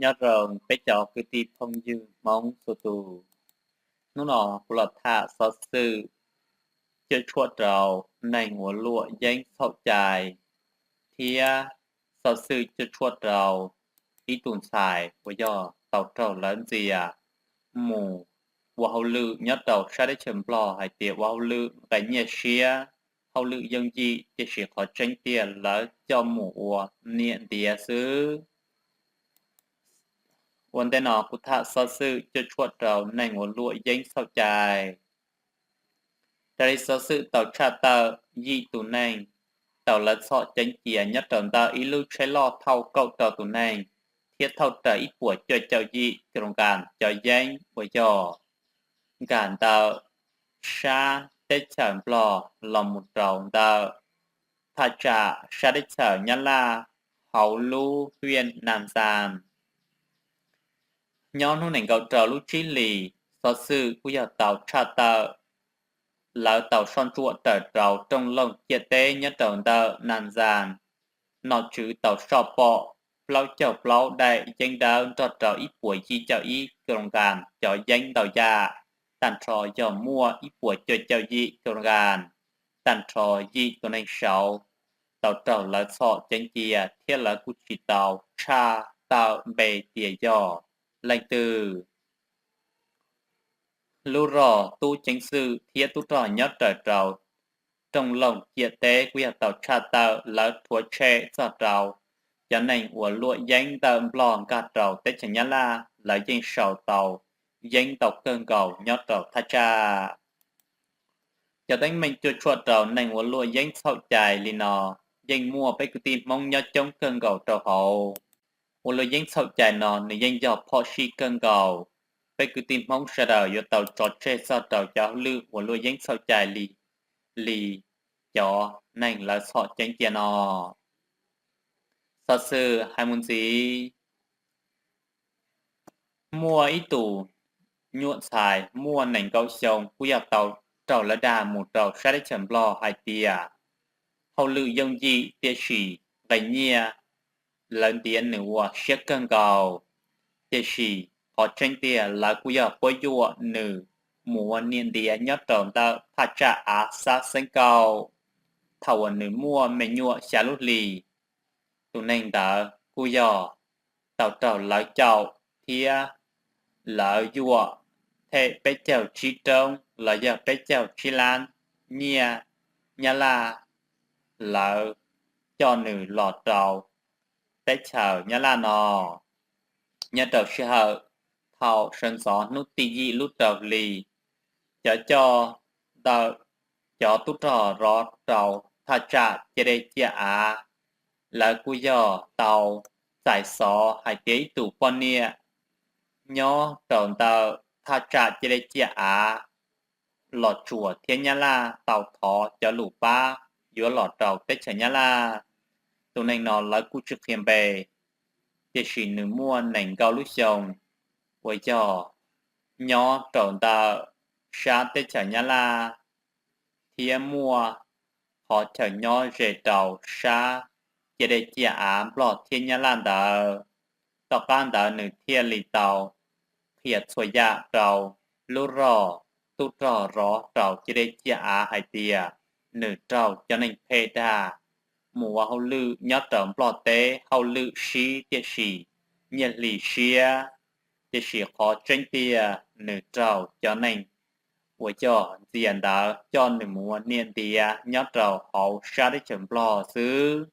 Nyob zoo peb cov kwv tij phooj ywg Hmoob txhua tus, hnub no kuv los tham xov xwm cuam tshuam rau neeg uas luam yeeb txhaum cai, thiab xov xwm cuam tshuam rau ib tug ntxhais uas yog tau raug lawv ntxias mus ua hauj lwm nyob rau sab teb chaws Nplog hais tias ua hauj lwm nqe nyiaj siab, hauj lwm yooj yim, tiam sis qhov tseeb tiag lawv coj mus ua niam ntiav xwb. Ua ntej no kuv tham xov xwm cuam tshuam rau neeg uas luam yeeb txhaum cai. Raws li xov xwm tau tshaj tawm, yim tus neeg tau lawv txhom ceev cia nyob rau ntawm ib lub tsheb loj thauj kaum rau tus neeg, thiab thauj raws ib puas cuaj caum yim kis lus nkas cov yeeb uas yog nkag ntawm sab teb chaws Nplog los mus rau ntawm thaj tsam sab teb chaws Nyab Laj hauv lub hiaj Nas Xas. Nyob hnub nees nkaum rau lub tsib hlis, xov xwm kuj yog tau tshaj tawm, lawv tau soj ntsuam raws rau rooj loog ciam teb nyob rau ntawm Nas Xas, nom tswv tau soj pom plaub caug plaub daim yeeb dawb nrog rau ib puas yim caum ib kis lus nkas cov yeeb ntau yam, tag nrho yog muaj ib puas cuaj caum yim kis lus nkas. Tag nrho yim tus neeg saud tau raug lawv txhom ceev cia thiab lawv kuj tsis tau tshaj tawm npe tias yog leej twg. Lub rog tub ceev xwm thiab tub rog nyob raws rau rooj loog ciam teb kuj yog tau tshaj tawm, lawv rhuav tshem txog rau cov neeg uas luam yeeb ntawm Nplog nkag rau teb chaws Nyab Laj, lawv yeej sau tau yeeb ntau kawg nkaus nyob rau thaj tsam. Cov teeb meem cuam tshuam rau neeg uas luam yeeb txhaum cai li no yeej muaj peb kwv tij Hmoob nyob coob kawg nkaus rau hauv. Uas luam yeeb txhaum cai no nws yeej yog phom sij kawg nkaus. Peb kwv tij Hmoob sawv daws yuav tau tso tseg txog rau cov hauj lwm uas luam yeeb txhaum cai li, li cov neeg lawv txhom ceev cia no. Xov xwm hais mus ntxiv, muaj ib tus nyuam ntxhais muaj nees nkaum xyoo kuj yog tau raug lawv dag mus rau sab teb chaws Nplog hais tias hauj lwm yooj yim, tiam sis nqe nyiaj lawv ntiav nws ua siab kawg nkaus. Tiam sis qhov tseeb tiag lawv kuj yog puab yuam nws mus ua niam ntiav nyob rau ntawm thaj tsam av Xab Xeeb Kaum. Thaum uas nws muaj me nyuam xya lub hlis, tus neeg ntawd kuj yog tau raug lawv caum thiab lawv yuam them peb caug tsib roob los yog peb caug tsib lab nyiaj Nyab Laj, lawv coj nws los rau teb chaws Nyab Laj no. Nyob rau sij hawm thaum sawv ntxov hnub tim yim lub rau hli, cov coj ntawm cov tub rog rov rau thaj tsam ciaj dej ciaj av, lawv kuj yog tau txais xov hais tias ib tus poj niam nyob rau ntawm thaj tsam ciaj dej ciaj av Los Tsuas thiab Nyab Laj tau thov cov lus pab yuav los rau teb chaws Nyab Laj. Tus neeg no lawv kuj tsis qhia npe, tiam sis nws muaj nees nkaum lub xyoo, uas yog nyob rau ntawm sab teb chaws Nyab Laj, thiab muaj qhov chaw nyob ze rau sab ciaj dej ciaj av Nplog thiab Nyab Laj ntawd. Tom qab ntawd nws thiaj li tau qhia txhua yam rau lub rog, tub rog rov rau ciaj dej ciaj av hais tias nws raug cov neeg phem dag mus ua hauj lwm nyob rau Nplog teb, hauj lwm sib tiam sis nyiaj hli siab. Tiam sis qhov tseeb tiag nws raug cov neeg uas coj ntxias ntawd coj nws mus ua niam ntiav nyob rau hauv sab teb chaws Nplog xwb.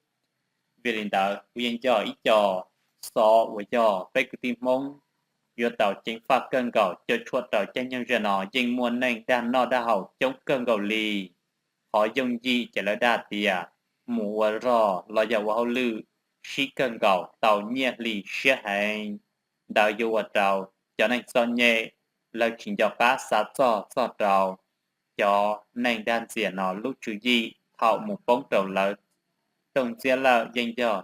Vim li ntawd kuv yeej coj ib co xov uas yog peb kwv tij Hmoob yuav tau ceev faj kawg nkaus, cuam tshuam rau caij nyoog zaum no yeej muaj neeg dag noj dag haus coob kawg nkaus li. Qhov yooj yim ces lawv dag tias mus ua rog los yog ua hauj lwm sib kawg nkaus tau nyiaj hli siab heev. Ntawd yuav ua rau cov neeg txom nyem lawv tsis nco qab xav txog txog rau cov neeg dag ntxias no lub tswv yim thaum mus poob rau lawv rooj ntxiab lawm yeej yog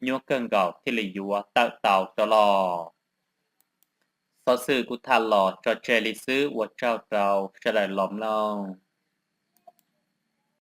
nyuaj kawg nkaus thiaj li yuav tawm tau rov los. Xov xwm kuv tham los tso tseg li xwb, ua tsaug rau sawv daws los mloog.